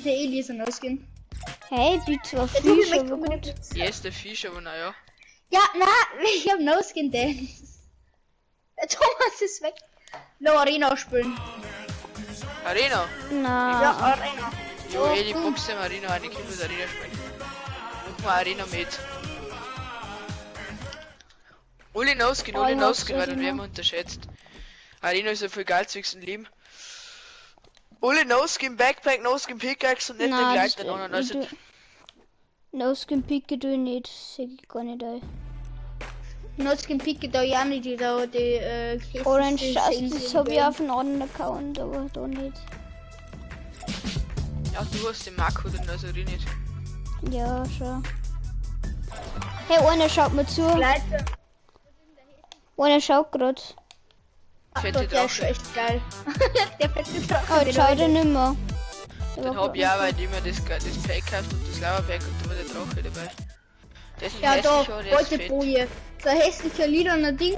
Der Eli ist ein No-Skin. Hey, ich bin zwar Der Tobi Fisch, möchte aber unbedingt. gut. Yes, der Fisch, aber naja. Ja, na, ich hab No-Skin Dance. Der Thomas ist weg. No, Arena spielen. Arena. Na, Ja, Arena. Jo, Eli, Boxe im Arena, eine Kippe Arena spielen. Mach mal Arena mit. Uli No-Skin, Oh, Uli ich No-Skin, hab's weil dann werden Arena. wir unterschätzt. Arena ist ja voll geil zwischen Leben. Uli No-Skin, Backpack, No-Skin, Pickaxe und nicht den na, das, Gleiter 99. ich tu- No Skin Picke tu ich nicht, seh ich gar nicht ein. No-Skin Picke da ja nicht, die da die Orange hässlichste Justice Insel hab ich im auf einem anderen Account, aber da nicht. Ja, du hast den Marco drin, also die nicht. Ja, schon. Hey, einer schaut mir zu. Gleiter. Einer schaut grad. Fette Ach, der ist schon Drache. echt geil. Der fette Drache. Oh, jetzt schaut er nimmer. Der Dann war hab ich auch, weil ich immer das Pack kauft und das Lava Pack und da war der Drache dabei. Der ist ein Ja, da, hässlicher, der ist fett. Beuteboje. So ein hässlicher lilaner Ding.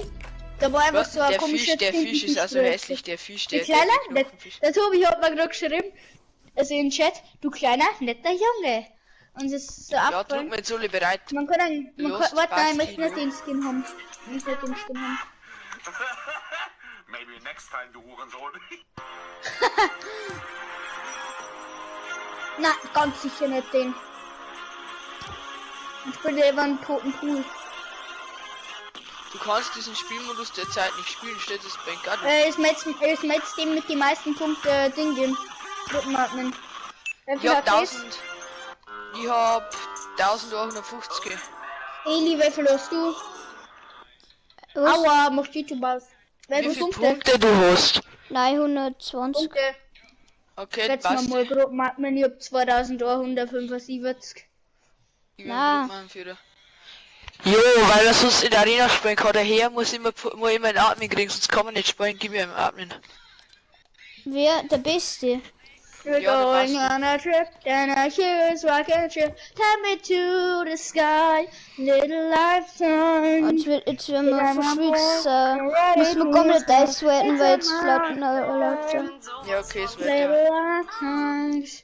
Da war einfach Was? so ein Der komischer Fisch, der Fisch ist auch so hässlich, der Fisch, Der der, der, kleine, der der, Knochenfisch. der Tobi hat mir gerade geschrieben, also im Chat, du kleiner, netter Junge. Und es ist so Ja, drück abgefallen. mir jetzt alle bereit. Man kann einen, man Lost kann, warte, nein, ich möchte Basti, nicht den Skin haben. Ich möchte nicht den Skin haben. Maybe next time, du Hurensohn. Na, ganz sicher nicht den. Ich spiele lieber einen toten Pool. Du kannst diesen Spielmodus derzeit nicht spielen, steht es bei Garden. Ist mir jetzt dem mit den meisten Punkten Ding geben. Gruppenadmin. Wie Ich viel hab hat Chris? 1000. Ich hab 1150. Eli, wie viel hast du? Was? Aua, macht YouTube aus. Wie Wie viele viele Punkte? Punkte du hast? 920. Punkte. Okay, Jetzt mal passt. mal Gruppenadmin, ich hab 2175. Ich bin Na. Gruppenanführer. Jo, weil er sonst in der Arena spielen kann. Der Herr muss immer einen Admin kriegen, sonst kann man nicht spielen. Gib mir einen Admin. Wer? Der Beste. We're Ja, der going Basti. on a trip, and I here's rocket ship. Take me to the sky, little lifetime. Jetzt werden wir verschwitzt. Müssen wir komplett auswerten, weil jetzt laut, lauter. Ja, okay, es wird ja. Little lifetimes.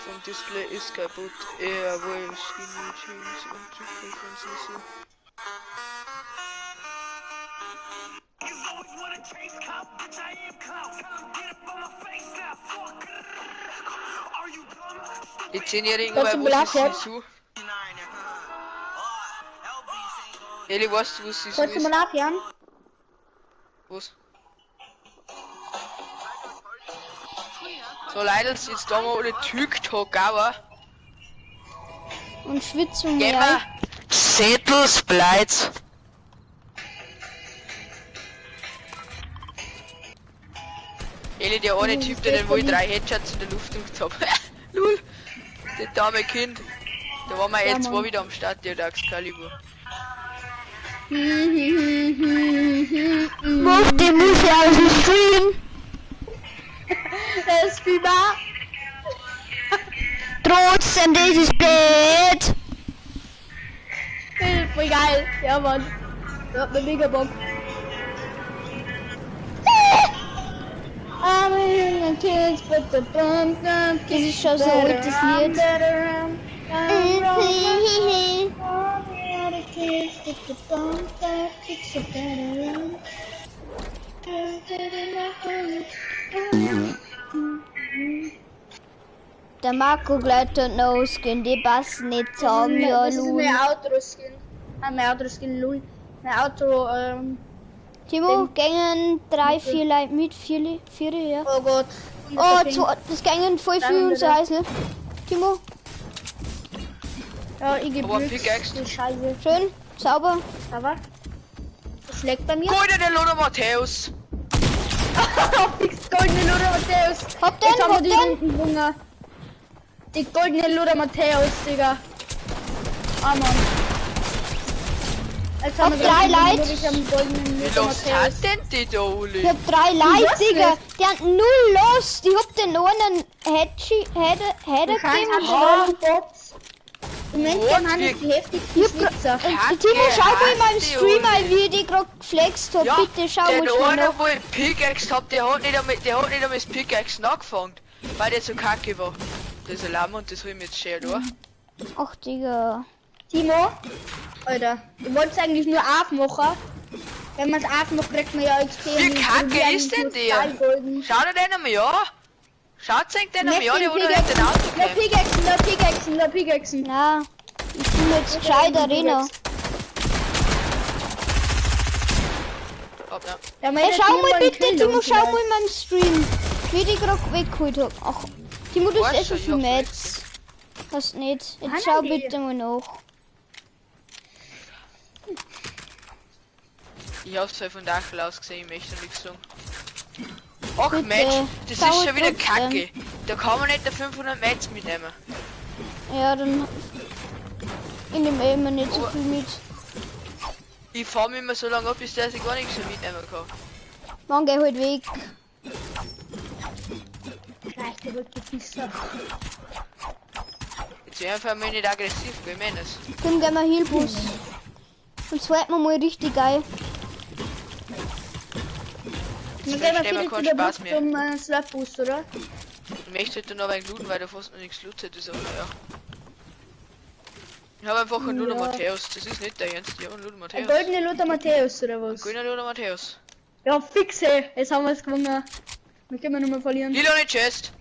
Vom Display ist kaputt. Er will Skinny Jeans und Frequency. Die 10-Jährigen, Kannst weil du wo mal ist sie aufhören? zu? Eli, weißt du, wo sie so Sollst du ist? mal aufhören? Was? So Leute, jetzt da mal alle TikTok, aber Und schwitzen Gehen wir. wir Settles bleibt. Eli, der eine Typ, der den wo ich 3 Headshots in der Luft gemacht hab. Lul. Der dame Kind. Da waren wir Ja, jetzt zwei Mann. wieder am Start, der Excalibur. Mach die Musik aus dem Stream. Das ist Fieber. Trotzdem, das ist blöd. Voll geil. Ja, Mann. Das hat mir mega Bock. I'm in the kids, but the bump, bump, Das ist schon so ein altes Lied. Der Marco gleich und No Skin, die passen nicht zusammen, ja, Das ist lul. mein Outro-Skin. Ah, mein Outro-Skin, lul. Mein Outro, Timo, gängen 3, 4 Leute mit, 4, 4, ja. oh Gott. Oh, zwei, das gängen voll viel unser Häusl. Timo, Ja, ich geb Aber nix. Pickaxe. Die Scheiße. schön, sauber. Aber. Das leckt bei mir. Goldene Lothar Matthäus. Fix goldene Lothar Matthäus. Hab den, Jetzt haben wir hab die den. Runden Hunger. Die goldene Lothar Matthäus, Digga. Ah, Mann. Jetzt haben Hab wir drei die Leute. Wirklich am goldenen Wie Lothar los Matthäus. hat denn die da, Uli? Ich hab drei Leute, weiß Digga. nicht. Die haben null los. Ich hab den einen Header Wahrscheinlich gegeben. haben die alle Bots. Im Endgame haben die heftigsten Schwitzer. Timo, schau mal in meinem Stream ein, wie ich die gerade geflext hab. Ja, bitte schau mal der schnell einer, nach. wo ich Pickaxe hab, der hat nicht einmal das Pickaxe angefangen, weil der so kacke war. Das ist ein Lamm und das hol ich mir jetzt schön durch. Ach, Digga. Timo, Alter, du wolltest eigentlich nur aufmachen. Wenn man es aufmacht, kriegt man ja XP. Wie kacke ist denn der? Schau dir den einmal an. Schaut sich den einmal an, der hat nicht den Auto Na gekämpft. Pickaxen, na Pickaxen, na Pickaxen. Na, ich bin jetzt gescheit Arena. Ja, Hey, schau mal bitte, Timo, schau mal in meinem Stream, wie ich die gerade weggeholt hab. Ach, Timo, du hast eh schon viel Mats. Hast nicht. Jetzt schau bitte mal nach. Ich hab's zwar von Dachel aus gesehen, ich möchte nichts sagen. Ach Bitte, Mensch, das schau ist schon wieder trotzdem. kacke. Da kann man nicht der 500 Mats mitnehmen. Ja, dann. Ich nehme immer nicht so viel mit. Ich fahr mich immer so lange ab, bis der sich gar nichts mehr mitnehmen kann. Man, geh halt weg. Vielleicht wird die Pizza. Jetzt wäre einfach mal nicht aggressiv, gell, Männes. Dann gehen wir Healbus. Und swipen wir mal richtig geil. Dann Jetzt gehen wir verstehen wir wieder zu keinen der Spaß Brücke mehr. zum Slap-Boost, oder? Ich möchte halt noch ein looten, weil da fast noch nichts lootet ist, aber ja. Ich habe einfach einen Lothar Ja. Matthäus, das ist nicht der Ernst, ich habe einen Lothar Ein Matthäus. goldene Lothar Matthäus, oder was? Grüner Lothar Matthäus. Ja, fixe! Jetzt haben wir es gewonnen. Wir können nur mehr verlieren. Lila nicht Chest.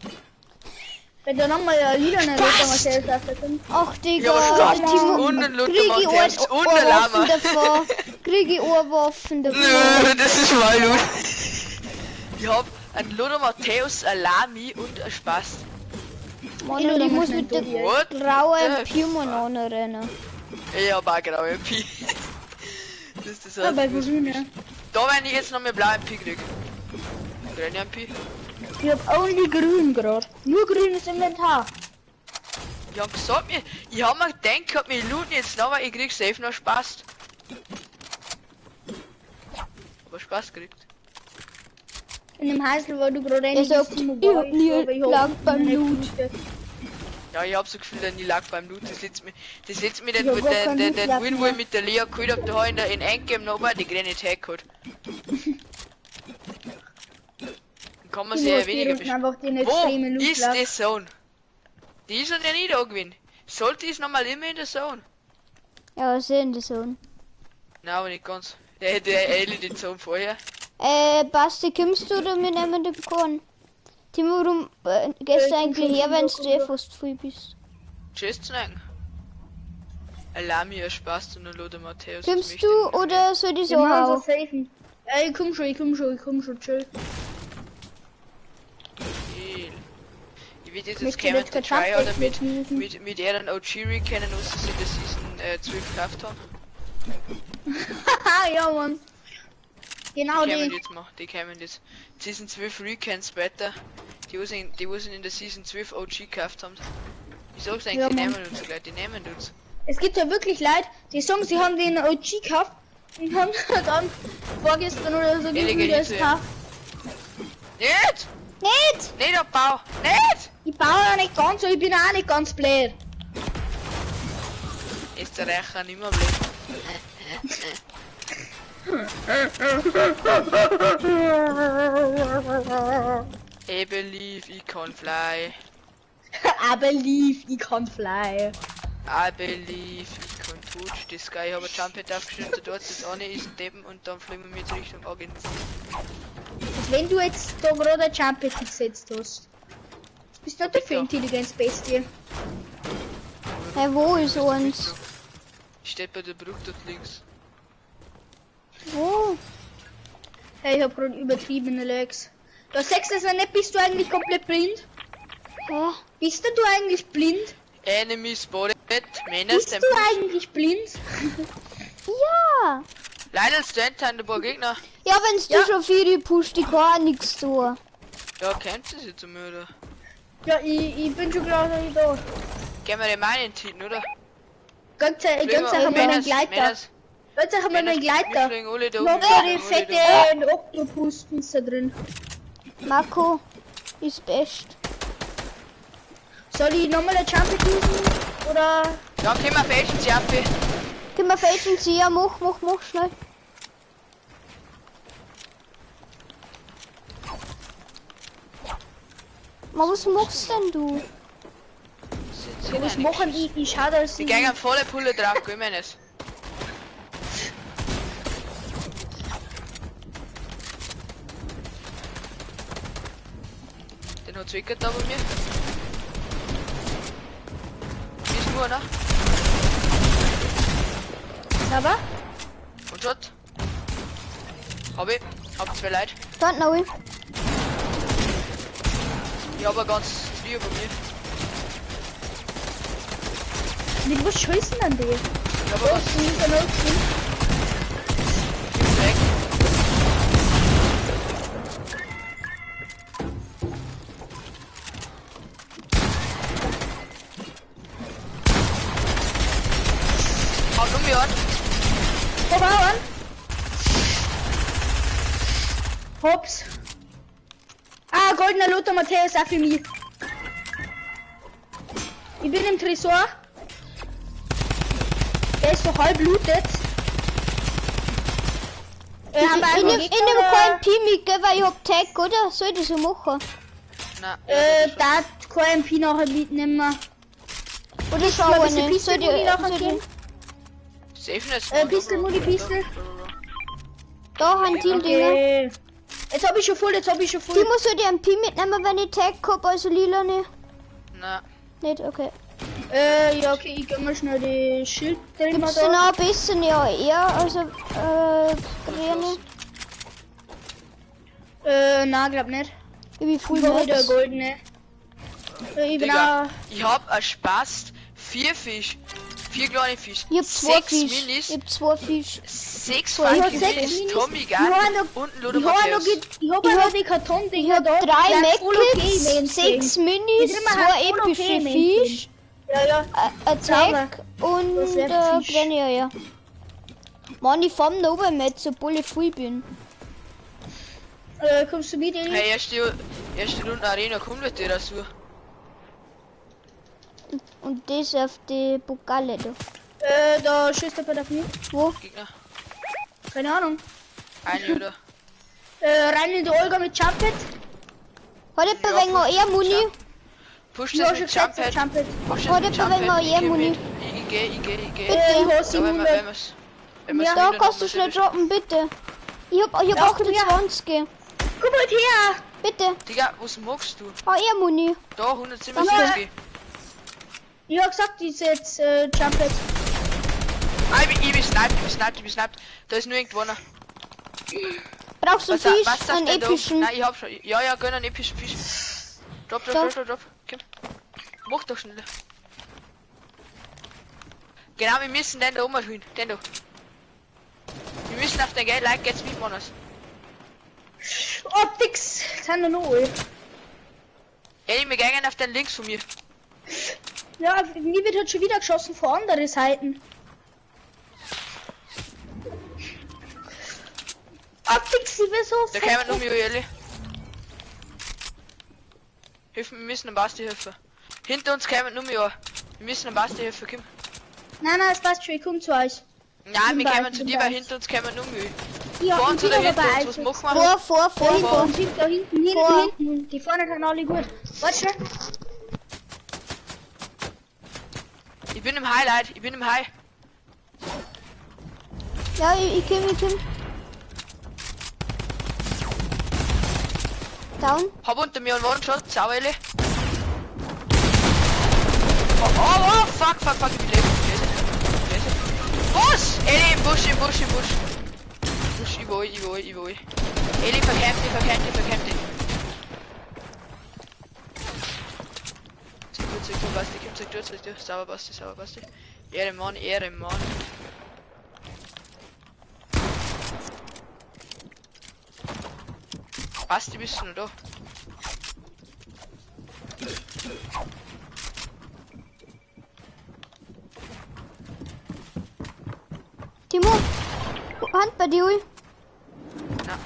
Wenn da nochmal ein lila Lothar Passt. Matthäus rauskommt. Ach, Digga, Ja, Spaß. Timo, Und ein Lothar krieg ich Matthäus und ein Ohrwaffen Lama. davor. Krieg ich Ohrwaffen davor. Nö, das ist mein Loot. Ich hab einen Lothar Matthäus, ein Lami und ein Spaß. Mann, und ich muss mit der What grauen the Puma rennen. Ich hab auch graue MP. Das ist das Ja, bei Einzige, was grün, ich- ja. Da wenn ich jetzt noch mehr blaue MP krieg. Grüne MP. Ich hab only grün gerade. Nur grünes Inventar. Ich hab gesagt mir, ich hab mir gedacht, ich hab mir looten jetzt noch, weil ich krieg safe noch Spaß. Aber Spaß gekriegt. In dem Häusl, wo du gerade Er sagt, Timo, ich hab nie aber ich hab Lack beim nicht Loot. gelootet. Ja, ich hab so Gefühl, der nie lag beim Loot. Das letzte Mal, das letzte Mal Ich den, hab gar den, keinen den, den Loot Win, wo mehr. ich mit der Lea geholt hab, da hab ich in Endgame noch mal die grüne Tag geholt. Dann kann man sich Timo, ja weniger die rufen beschweren. einfach den Wo extremen Loot ist die Zone? Die ist noch ja nie da gewesen. Sollte ist nochmal immer in der Zone. Ja, sehen die Sohn. Nein, aber nicht ganz. Der der Ellie die Zone vorher. Basti, kommst du oder wir nehmen den Korn? Timo, warum gehst Ich du komm eigentlich schon, her, ich wenn komm du eh schon. fast früh bist? Tschüss zu sagen. Alami, ein Spaß und Lothar Matthäus. das Kommst möchte du ich nicht mehr. oder soll ich Wir so machen so hauen? safen. Ja, ich komm schon, ich komm schon, ich komm schon, chill. Chill. Ich will jetzt Möchtest du kämen jetzt der kein Tryharder Jump mit, mit mit ihren OG kennen, was sie in der Season 12 gekauft haben. Haha, ja, Mann. Genau Die kämen die. jetzt mal, die kämen jetzt. Season 12 Recans weiter. Die, wo sind in der Season 12 OG gekauft haben. Ich sag's eigentlich, Ja, die Mann. nehmen uns gleich, die nehmen uns. Es gibt ja wirklich Leute, die sagen, sie haben den OG gekauft und haben dann vorgestern oder so Ehrliche gefühlt erst Hilfe. gekauft. Nicht! Nicht! Nicht abbau! Nicht! Ich baue ja nicht ganz so, ich bin auch nicht ganz blöd. Österreicher nicht mehr blöd. I believe I can fly. I believe I can fly. I believe I can touch the sky. Ich habe ein Jump aufgestellt, da dort das eine ist ein Deppen und dann fliegen wir mit Richtung Argentinien. Und wenn du jetzt da gerade ein Jump gesetzt hast. Bist du nicht dafür Ja. Intelligenzbestie? Hey, wo ist uns? Steht bei der Brücke dort links. Wo? Hey, ich hab gerade übertriebene Lags. Da sagst du es ja nicht, bist du eigentlich komplett blind? Hä? Bist denn du eigentlich blind? Enemy spotted. Menace Bist du eigentlich blind? Ja! Leider stand ein paar Gegner. Ja, wenn's du Ja. schon viel pusht, ich kann auch nichts tun. Ja, kämpft sie zu mir, oder? Ja, ich bin schon gerade da. Gehen wir den meinen Titen, oder? Ganz ganz Fliegen haben wir einen Gleiter. Menace, Ganz haben wir einen Menace, wir Gleiter. fliegen alle da oben, Noch wir die fliegen alle da oben. fette Oktopus ist da drin. Marco ist best. Soll ich nochmal ein Jump usen? Oder Ja, können wir auf Agency auf. Können wir auf Agency? Ja, mach schnell. Ma, was machst denn du? Ja, was machen ich? Ich schau das. Die gehen volle Pulle drauf, gehen wir nicht. Den hat Zwicker da bei mir. Ist nur, ne? Sauber? Und Shot. Hab ich. Hab zwei Leute. Da noch. Ich hab ein ganzes Trio bei mir. Mit was schießen denn die? Ich hab ein ganzes Trio. Hab nur mir an. Komm an. Hops. Ah, goldener Lothar Matthäus auch für mich. Ich bin im Tresor. Der ist so halb lootet. Ich nehme kein P mit, gell, weil ich hab Tag, oder? Soll ich das so machen? Nein. Da kein P nachher mitnehmen. Oder schau mal, nicht. Soll ich Pistol, Muni, Pistol. Da haben die Dinger. Jetzt hab ich schon voll, jetzt hab ich schon voll. Die muss so die MP mitnehmen, wenn ich Tag hab, also lila ne. Nein. Nicht, okay. Ja, okay, ich geh mal schnell die Schild drin. Gibt's da noch ein bisschen, ja, eher, also, grüne? Nein, glaub nicht. Ich bin voll der goldene. Ich bin auch. Ich hab einen Spaß, 4 Fisch. 4 kleine Fisch. Ich hab 2 6 Fisch. Minis. Ich hab 2 Fisch. 6 fucking Minis, Tommy Gun und ein Lothar Matthäus. Ich hab noch die Karton-Dinger da. 3 Medkits, 6 Minis, 2 epische Fisch. Ja, ja. Ein Tag und kleine, ja. Mann, ich fahr noch oben mit, obwohl ich voll bin. Kommst du mit, Eli? Hey, erste Runde Arena, komm mit dir dazu. Und das auf die Pokale da. Da schießt jemand auf mich. Wo? Gegner. Keine Ahnung. Eine oder? Rein in die Olga mit Jumpet. Hat jemand wegen eher Muni? Push das mit Jumpet. Hat jemand wegen eher Muni? Ich geh. Bitte. Ich hab 700. Ja, da kannst du schnell droppen, bitte. Ich hab 28. Komm mal her! Bitte. Digga, was magst du? Ah, eher Muni. Da, 177. Ich hab gesagt, ich setz Jumpet. Ah, ich bin sniped, Da ist nur irgendwo einer. Brauchst du einen Fisch? Einen epischen? Nein, ich hab schon. Ja, gönn einen epischen Fisch. Drop. Komm. Mach doch schneller. Genau, wir müssen den da oben hin. Den da. Wir müssen auf den Geld, like, geht's mit Monas. Optics! Jetzt haben wir noch alle. Ey, wir gehen auf den links von mir. Ja, mir wird halt schon wieder geschossen von anderen Seiten. Optics, ich will so. Da kämen noch mehr, Eli. Hilf mir, wir müssen am Basti helfen. Hinter uns kämen nur mehr. Wir müssen am Basti helfen, komm. Nein, nein, es passt schon, ich komm zu euch. Nein, wir kämen zu dir, weil hinter uns kämen nur mehr. Ja, vor uns oder hinter uns, was machen wir? Vor. Hinten. Die vorne sind alle gut. Warte schnell. Ich bin im Highlight, ich bin im High. Ja, ich komm. Down. Hab unter mir einen One-Shot, sauber, Eli. Oh, fuck, ich bin leben. Was? Eli, im Busch. Busch, ich will. Eli, verkämpft dich. Zurück, Basti, sauber, Basti. Ehre Mann. Basti, bist du noch da? Timo, Hand bei dir. Ja.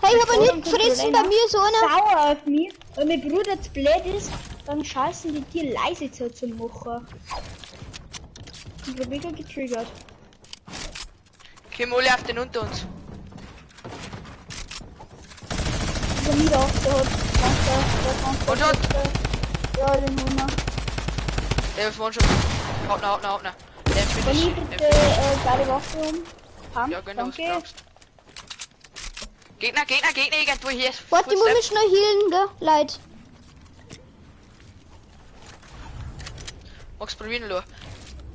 Hey, ich hab ihn nicht gefressen, bei mir ist einer. Sauer auf mich, weil mein Bruder zu blöd ist, Dann scheißen die dir leise zu machen. Ich bin mega getriggert. Komm alle auf den unter uns. Der Nieder, der hat Monster, Und schon. Ja, den holen wir. Der ist One-Shot. Haut noch, haut noch, haut noch. Der Kann ich finish. bitte geile Waffe um? Pump, Ja, genau, was danke. brauchst. Gegner, Gegner, Gegner, irgendwo hier. Warte, ich muss mich schnell healen, gell? Leid. Magst probieren, Lo?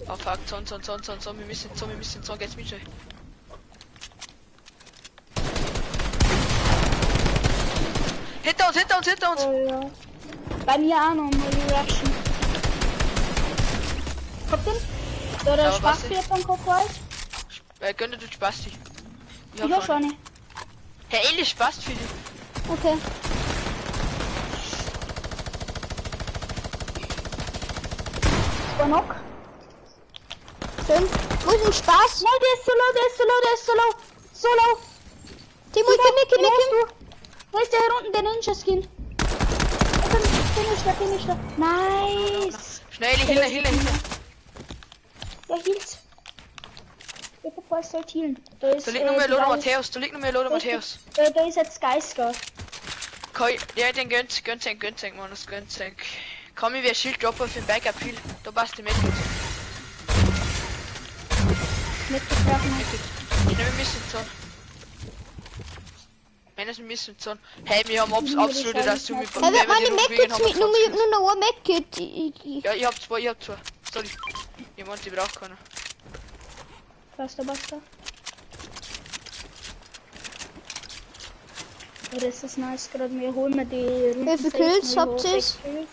Oh fuck, Zon, Zon, Zon, Zon, Zon, wir müssen Zon, wir müssen Zon, geht's mit schnell. Hinter uns, hinter uns, hinter uns! Oh, ja. Bei mir auch noch mal die Reaction. Kommt denn? Da der Ja, Spaß was wieder vom Kopf raus. Gönn dir du Spasti. Ich hab schon eine. Herr Eli, Spaß für dich. Okay. War knock. Schön. Wo ist denn Spaß? Nein, der ist so low, der ist so low, der ist so low. So low. Timo, komm mit, komm mit, komm. Wo ist der hier unten, der Ninja-Skin? Finish da, finish da. Nice. Schnell, Eli, heal, heal, heal. Ja, heals. Der Papa soll healen. Da ist, Da liegt nur mehr Lothar Matthäus, da liegt nur mehr Lothar Matthäus. Da ist jetzt Geister. Ja, den gönnt, gönnt, gönnt, Mann, das gönnt. Komm, ich wär Schild dropper für den Backup Heal. Da passt die Medkit. Mitgebracht. Ich nehme müssen Zon. Männer sind müssen Zon. Hey, wir haben absolute, dass du mit Hey, wer meine Medkits mit? Nur, ich hab nur noch ein Medkit. Ja, ich hab zwei, ich hab zwei. Sorry. Jemand, die braucht keiner. Basta, basta. Ja, das ist nice gerade. Wir holen mir die Runden. Wie viele Kills habt ihr?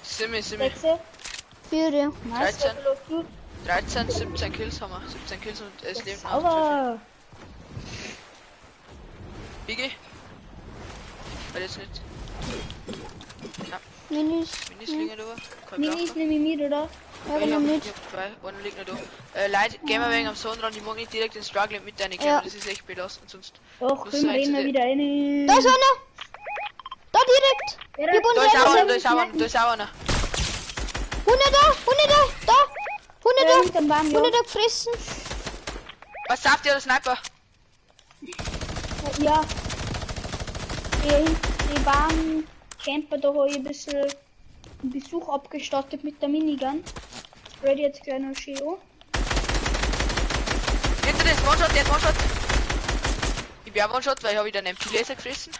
Simmi, Simmi. 4, ja. Nice, 13. 13, 17 Kills haben wir. 17 Kills und es lebt noch. Sauber. Biggie? Weil jetzt nicht. Ja. Minis. Minis liegen da. Minis nehme ich mit, oder? Ja, ich nehme mit. Ich hab zwei, einer liegt noch da. Leute, gehen wir wegen am Sonnenrand, ich mag nicht direkt den Struggle mit deinen ja. Das ist echt belastend, sonst. Doch, wir reden wir wieder rein. Da ist einer! Da direkt! Ja, da ist auch einer, da ist auch einer, da ist auch einer. 100 da, 100 da, 100 da, 100 gefressen. Was sagt ihr, der Sniper? Ja. Die waren Camper, da habe ich ein bisschen einen Besuch abgestattet mit der Minigun. Ready jetzt gleich noch schön an. Hinter das One-Shot, der One-Shot. Ich bin auch One-Shot, weil ich habe wieder einen MP-Laser gefressen.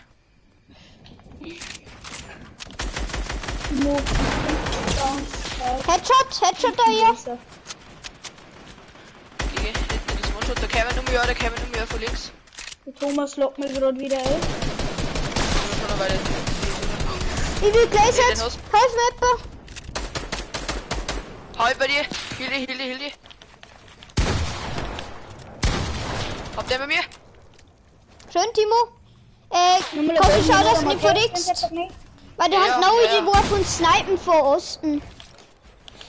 Headshot, Headshot da hier. Hinter das One-Shot, da kämen nur mehr, da kämen nur mehr von links. Der Thomas lockt mir gerade wieder ein. Ich will gleich jetzt. Helf mir etwa. Hau bei dir. Heal dich, heal dich, heal dich. Habt ihr bei mir? Schön, Timo. Komm, ich schau, dass du nicht verreckst. Weil der hat noch die war von Snipen vor Osten.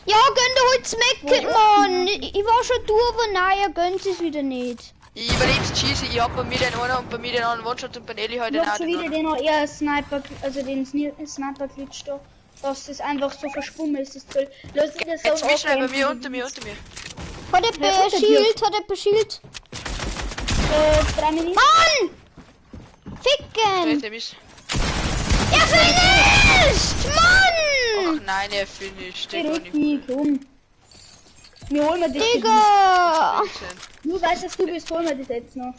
Ja, gönn dir holt's Medkit, Mann. Ich war schon durch, aber nein, er gönnt es wieder nicht. Ich überleb's cheesy, ich hab bei mir den einen und bei mir den anderen One-Shot und bei Eli heute den anderen. Ich hab schon wieder den auch eher Sniper, also den Sniper Glitch da, dass das einfach so verschwommen ist, das Zoll. Lass das jetzt mich schnell bei mir, unter mir, unter mir. Hat er Shield, hat er Shield? 3 Minuten. Mann! Ficken! Er finisht! Mann! Ach nein, er finisht. Digga, komm. Wir holen wir dich. Digga! Du weißt, dass du bist, holen wir das jetzt noch.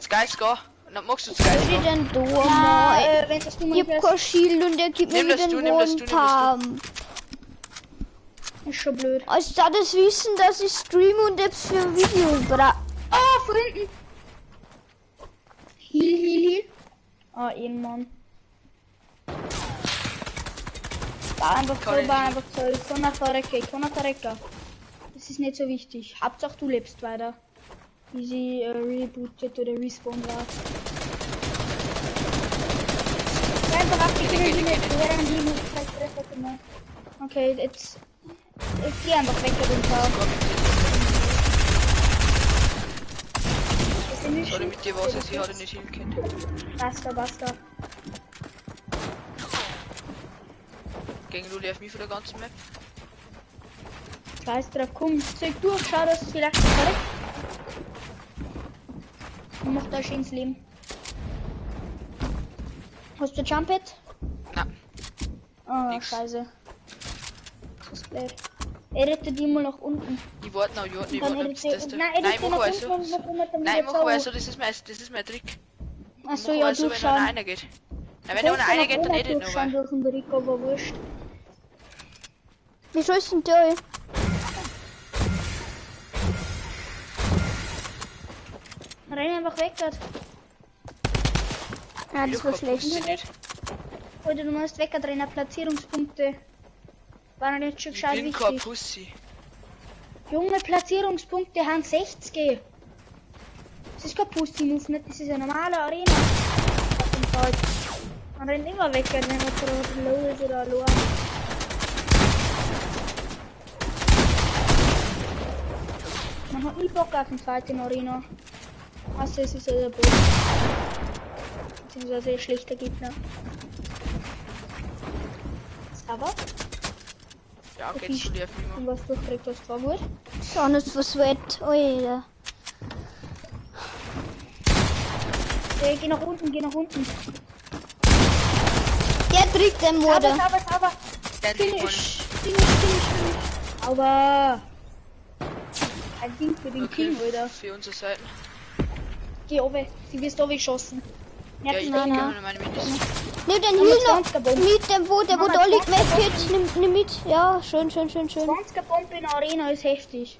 Sky Score. Na, magst du Sky Score? Denn du, na, wenn das du ich hab kein Shield und er gibt mir wieder den One-Pump. Ist schon blöd. Als da das wissen, dass ich streame und jetzt für Video brauche. Oh, von hinten! Heal, heal, heal. Ah, oh, eben, Mann. War einfach so, war einfach so. Ich kann nach Verrecke, ich kann nach Verrecke. Das ist nicht so wichtig. Hauptsache du lebst weiter. Wie sie rebootet oder respawn war. Einfach auf die Kinder. Okay, jetzt. Ich geh einfach weg mit dem Tag. Sorry, mit dir was ich hatte nicht hinkriegen. Basta, basta. Gegen Luli auf mich von der ganzen Map. Scheiß drauf, komm, zeig durch, schau, dass es vielleicht verreckt. Und mach da schönes Leben. Hast du Jumpet? Nein. Ah, Nix. scheiße. Das ist blöd. Er rettet die mal nach unten. Ich warte noch, ich warte, ich Dann warte, bis edit das da. Nein, Nein, edit ich mach nach aber unten so. und nach unten, dann Nein, ich wieder mach aber zu. so, das ist mein Trick. Achso, Mach ja, aber so, wenn noch durchschauen. einer geht. Nein, wenn noch einer geht, dann edit noch. Durchschauen durch den Rico, aber wurscht. Wie soll denn der? Renn einfach weg dort. Ja, das war schlecht. Nicht. Oder du musst weg rennen, Platzierungspunkte. Waren jetzt schon Ich gescheit bin kein wichtig. Pussy. Junge, Platzierungspunkte haben 60. Das ist kein Pussy-Move, nicht? Das ist eine normale Arena. Auf dem Feld. Man rennt immer weg, wenn man gerade low ist oder low. Man hat nie Bock auf den Fight in Arena. Außer es ist der Boss. Beziehungsweise ein schlechter Gegner. Sauber. Ja, geht's Luli auf mich. Und was du gekriegt hast, war gut. Schau nicht, was wird. Alter. Ey, geh nach unten, geh nach unten. Der kriegt den Sauber, Mörder. sauber, sauber. Der Trick war Finish, finish, finish, finish. Sauber. Ein Ding für den Okay, King, Alter. für unsere Seiten. Geh runter. Sie wirst geschossen. Ja, ich Nein, geh nein. mir meine Minis. Nimm den Haben wir Heal noch 20er Bombe. mit, dem wo, der wo Haben da wir liegt, 20er Medkit, nimm mit. Ja, schön, schön, schön, schön. 20er Bombe in der Arena ist heftig.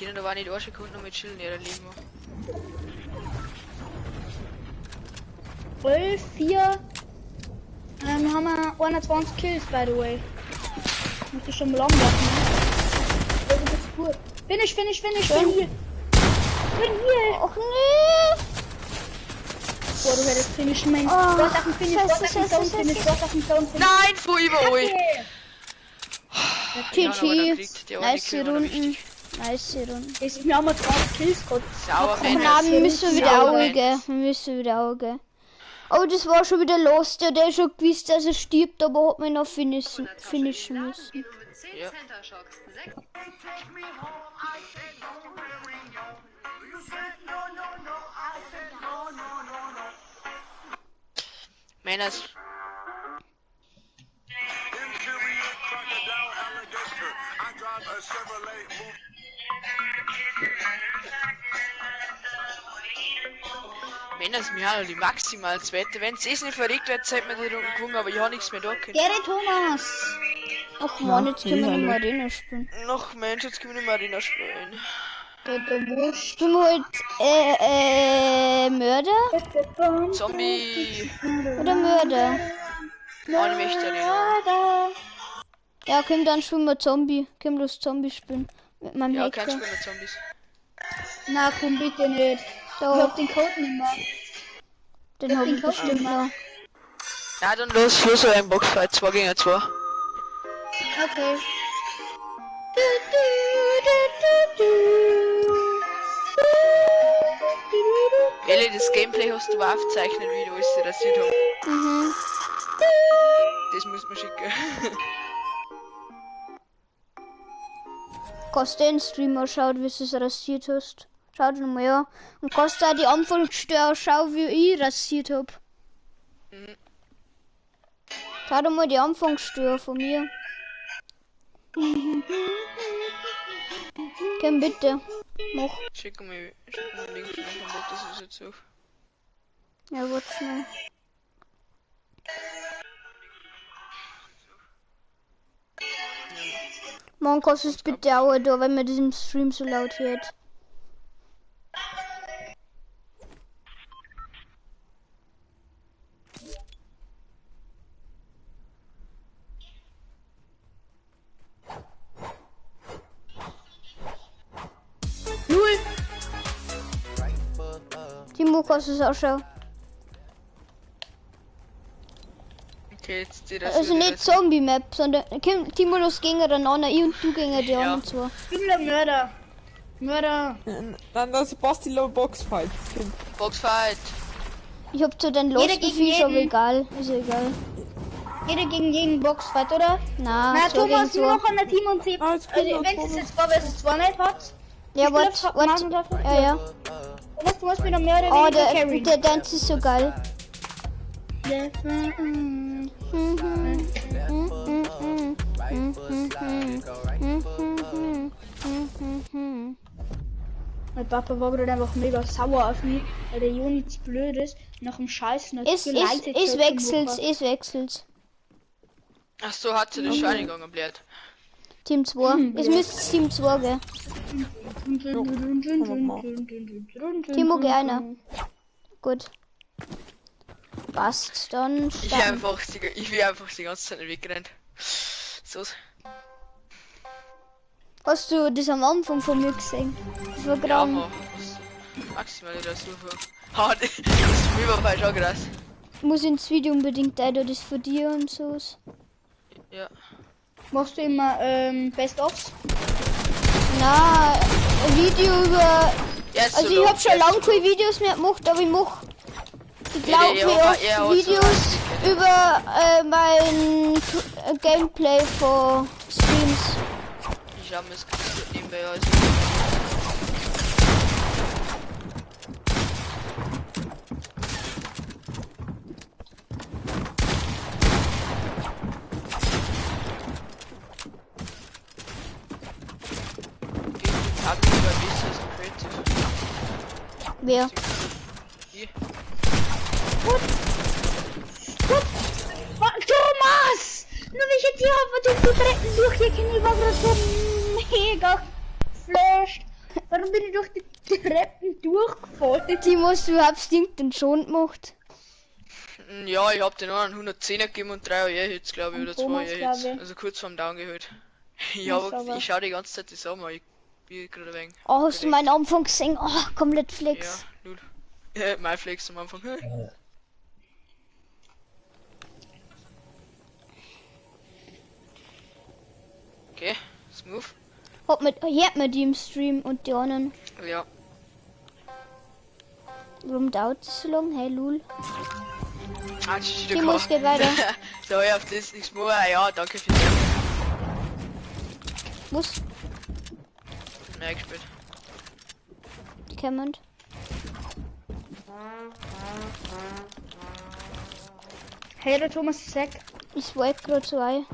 Die können aber auch nicht 1 Sekunde noch mit chillen, ihr Leben. 12, 4. Haben wir 21 Kills, by the way. Muss ich schon mal lang machen, ne? Also, das ist gut. Finish, finish, finish, bin hier. Bin hier. Och nee. Boah, du hättest finishen, mein. Oh, Dort auf dem Finish, dort auf dem scheiße, Zone scheiße, Finish, dort auf dem Zone Finish. Nein, fuhr überall! GG. Der eine Nice Kill war noch Runden. wichtig. Nice Runden. Das ist mir auch mal 20 Kills gehabt. Sauber, Na, Männer. wir müssen wieder Sauber, Auge. Männer. Wir müssen wieder Auge. Oh, das war schon wieder los. Der ist schon gewusst, dass er stirbt, aber hat mich noch finishen müssen. Ja. Männers, Männers, wir haben die maximal zweite. Wenn es nicht verregt wird, seid mir die Runden gewonnen, aber ich habe nichts mehr da können. Gary Thomas. Ach man, jetzt können wir nicht mehr Arena spielen. Noch Mensch, jetzt können wir nicht mehr Arena spielen. Der Wurscht. Spielen wir heute Mörder? Zombie! Oder Mörder? Oh, ich möchte Arena. Ja, komm, dann spielen wir Zombie. Komm, los Zombie spielen. Mit meinem Ja, kein Hacker. Spiel mit Zombies. Na komm, bitte nicht. Ich Doch, hab den Code nicht mehr. den hab ich bestimmt noch. Na dann los, los, ein Boxfight, 2 gegen 2. Okay. Elli, das Gameplay hast du aufzeichnet, wie du alles rasiert hast. Mhm. Das muss man schicken. Kannst du den Stream anschauen, wie du es rasiert hast. Schau dir mal an. Und kannst du auch die Anfangsstör schauen, wie ich rasiert hab. Mhm. Schau dir mal die Anfangsstör von mir. Komm bitte. Mach. Schick mir einen Link von dem Bot, das ist jetzt auf. Ja, warte schnell. Mann, kannst du es bitte auch da, wenn man diesen Stream so laut hört. Null. Timo, kannst du es auch schauen? Okay, jetzt die das. Also nicht Zombie-Map, sondern Kim, Timo, los gegeneinander, ich und du gegen die Ja. anderen zwei. Ich bin der Mörder. Mörder. Nein, das Basti Low Boxfights. Boxfight. Ich hab zu den losten Fisch, aber egal. Ist egal. Jeder gegen jeden Boxfight, oder? Na, Na Thomas, nur noch an der Team und C. Also, wenn es jetzt 2 vs 2 nicht hat. Ja, warte. Ja, ja. Thomas, du musst mir noch mehr oder weniger carryen. Der Dance ist so geil. Mein Papa war gerade einfach mega sauer auf mich, weil der Joni zu blöd ist, nach dem Scheißen Es wechselt. Ach so, hat sie das schon eingegangen, blöd. Team 2. Es müsste Team 2 gehen. Timo, geh einer. Gut. Passt, dann ich will einfach die ganze Zeit weggerannt. So. Hast du das am Anfang von mir gesehen? Das war ja, maximal wieder super. Ha, das ist mir schon krass. Ich muss ins Video unbedingt ein, das von dir und so. Ja. Machst du immer Best-ofs? Na, ein Video über. Yes, also ich habe schon lange keine Videos mehr gemacht, aber ich mache. Ich glaube mir oft Videos über mein Gameplay von Streams. Ich habe es nebenbei alles. Wer? Gut. Gut. Thomas! Nur ich jetzt hier auf den Treppen durch hier ich war gerade so mega geflasht. Warum bin ich durch die Treppen durchgefallen? Timo, du hast den schon gemacht. Ja, ich hab den einen 110er gegeben und 3 AE-Hits, glaube ich, oder 2 AE-Hits. Also kurz vorm Down gehört. Ich schau die ganze Zeit das an, ich bin gerade ein wenig. Oh, hast du meinen Anfang gesehen? Oh, komplett Flex. Ja, null. Mein Flex am Anfang. Okay, smooth. Hört man die im Stream und die anderen? Ja. Warum dauert es so lange? Hey, lul. Ah, das ist Timo, es geht weiter. So, ich auf das nichts mehr. Ja, danke für das. Muss. Nein, gespielt. Die kommen. Hey, der Thomas ist weg. Ich wollte gerade zwei.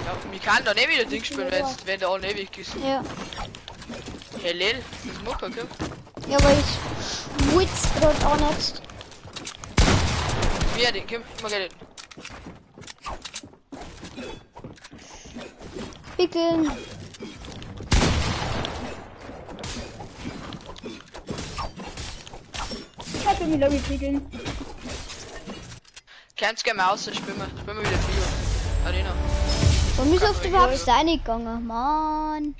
Ja, ich kann da nicht wieder Ding spielen, wenn der auch nicht weg ist. Ja. Hey, Lel, das ist Mucker, komm. Ja, aber ich wollte gerade auch nicht. Wer den, komm, ich mag den. Pickeln. Ich hab mich Lobby pickeln. Kannst gerne mal raus, spielen wir wieder Trio. Arena. Warum ist auf überhaupt da nicht gegangen? Mann.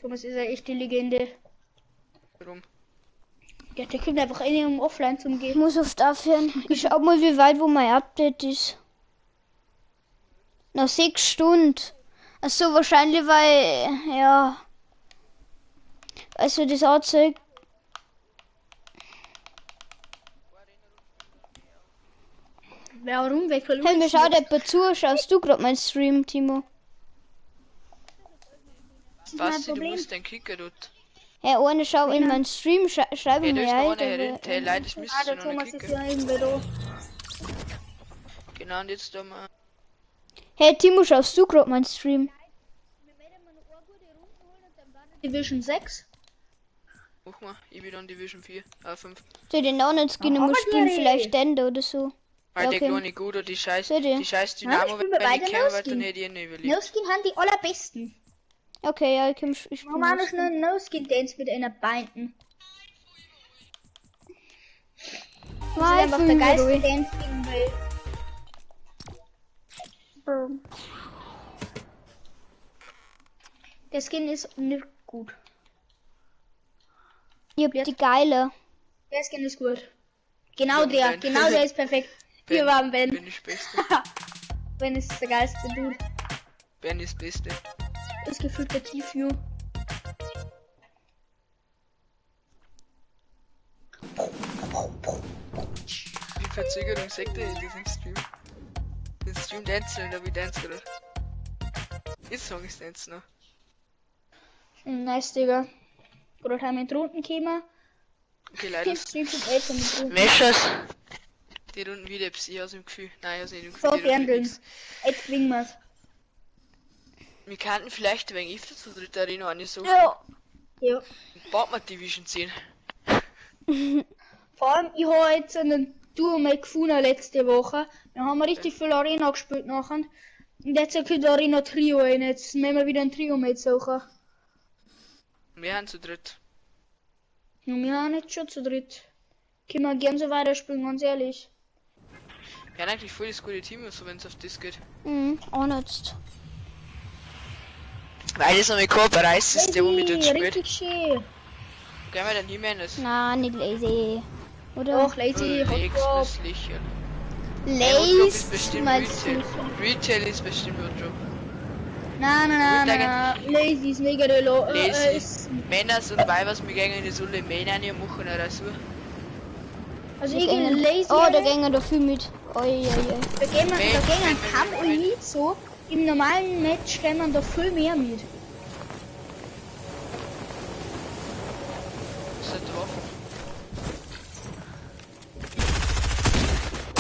Thomas ist ja echt die Legende. Warum? Ja, der kommt einfach in, um offline zu gehen. Ich muss oft aufhören. Ich schau mal, wie weit wo mein Update ist. Noch 6 Stunden. Achso, wahrscheinlich, weil. Ja. Also das Anzeug. Warum? Hey, mir schaut jemand zu. Schaust du gerade meinen Stream, Timo? Was? Du musst den Kicker dort. Hey, ohne schau in meinen Stream, schreibe hey, mir ein. Hey, leider, ich müsste der Thomas ist ja irgendwie da. Genau, und jetzt da mal. Hey, Timo, schaust du gerade meinen Stream? Division 6? Mach mal, ich bin dann Division 4, 5. So, den anderen Skin muss spielen, vielleicht Ende oder so. Weil der kleine Guder, die scheiß Dynamo, wenn ich käme, dann hätte ich ihn nicht überlebt. No-Skin haben die allerbesten. Okay, ja, ich spiele. Warum haben wir einen No-Skin-Dance mit einer Beinden? Das ist einfach der geilste Dance in der Welt. Der Skin ist nicht gut. Ich hab die geile. Der Skin ist gut. Genau der, genau der ist perfekt. Wir waren Ben. Ben ist Beste. Ben ist der geilste Dude. Ben ist Beste. Ist gefühlt der Tfue. Verzögerung sagt er in diesem Stream. Den Stream dancen, da wie dance gerade. Jetzt song ist dance noch. Nice, Digga. Gerade haben wir in Runden gekommen. Okay, leider. Meschers. Die Runden wieder, ich hab's im Gefühl. Nein, ich hab's nicht im Gefühl. So, Gerndeln. Jetzt gewinnen wir's. Wir könnten vielleicht wegen öfter zu dritt Arena eine suchen. Ja. Ja. Baut Division 10. Vor allem, ich habe jetzt einen Duo mal gefunden letzte Woche. Dann haben wir richtig viel Arena gespielt nachher. Und jetzt kommt Arena Trio rein. Jetzt müssen wir wieder ein Trio mitsuchen. Wir haben zu dritt. Ja, wir haben jetzt schon zu dritt. Können wir gern so weiterspielen, ganz ehrlich. Wir haben eigentlich voll das gute Team, so wenn es auf das geht. Mhm, auch nicht. Weil das noch mit Kooperation ist, der wo mit uns spielt. Richtig schön. Gehen wir dann nie mehr in das. Nein, nicht lazy. Oder? Doch, lazy. Lazy ist bestimmt Retail. Retail ist bestimmt Hotdrop. Nein, nein, nein, nein. Lazy ist mega der Lazy. Männers und Weibers, wir gehen in die Sulle Männer nicht machen oder so. Also ich gehe lazy. Oh, da gehen da viel mit. Oi, oi, oi. Da gehen wir Kam und nicht so. Im normalen Match gehen wir da viel mehr mit. Ist das drauf?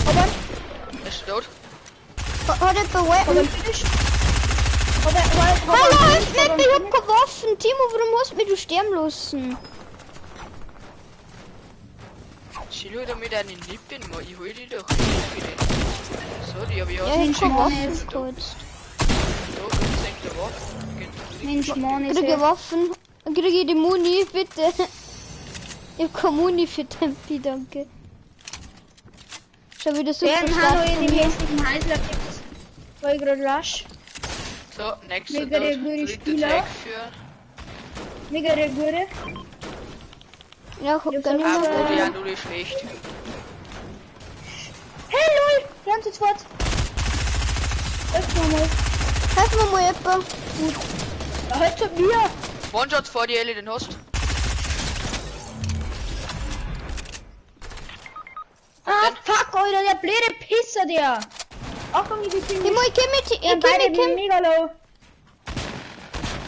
Aber. Ist tot? Hat er bewetten? Hallo, hilf mir, ich hab keine Waffen. Timo, warum hast du mich du sterben lassen? Chilo damit einen Nippen, ich hol die doch. Sorry, aber ich hab ja, ich hab Waffen kurz. Mensch, Mann, kriege Waffen. Kriege die Muni, bitte. Ich hab keine Muni für Tempi, danke. Schon wieder super stark. In dem hässlichen Heisler gibt's. War ich gerade rasch. So, nächster Tag für. Mega der gute. Ja, guck gar nicht mehr. Ja, du ist schlecht. Hey lol, wir haben zu zweit. Öffne mal. Helf mir mal jemand. Gut. Ja, halt zu mir. One-Shot vor dir, Ellie, den hast. Ah, fuck, Alter, der blöde Pisser, der. Achtung, ich bin Timo, ich komm mit, ich komm. Mega low.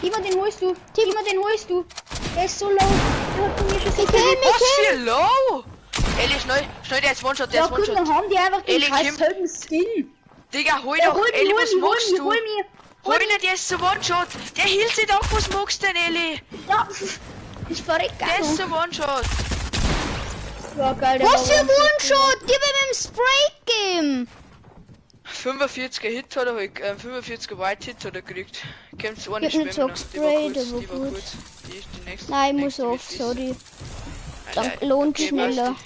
Timo, den holst du. Timo, den holst du. Der ist so low. Der hat von mir schon so viel. Was für low? Ellie, schnell, schnell, der ist One-Shot, der ist One-Shot. Ja, gut, dann haben die einfach den scheiß selben Skin. Digga, hol doch, Ellie, was machst du? Hol ihn, der ist so One-Shot. Der hielt sich doch, was machst du denn, Ellie? Ja, ich verreck gar Der ist so One-Shot. Ja, geil, der was für One-Shot? Gib ihm im Spray geben. 45er Hit hat er halt, 45er White Hit hat er gekriegt. Kämpft so eine Spray, die war kurz, die war kurz. Die, die nächste, Nein, ich muss auf, sorry. Dann lohnt schneller.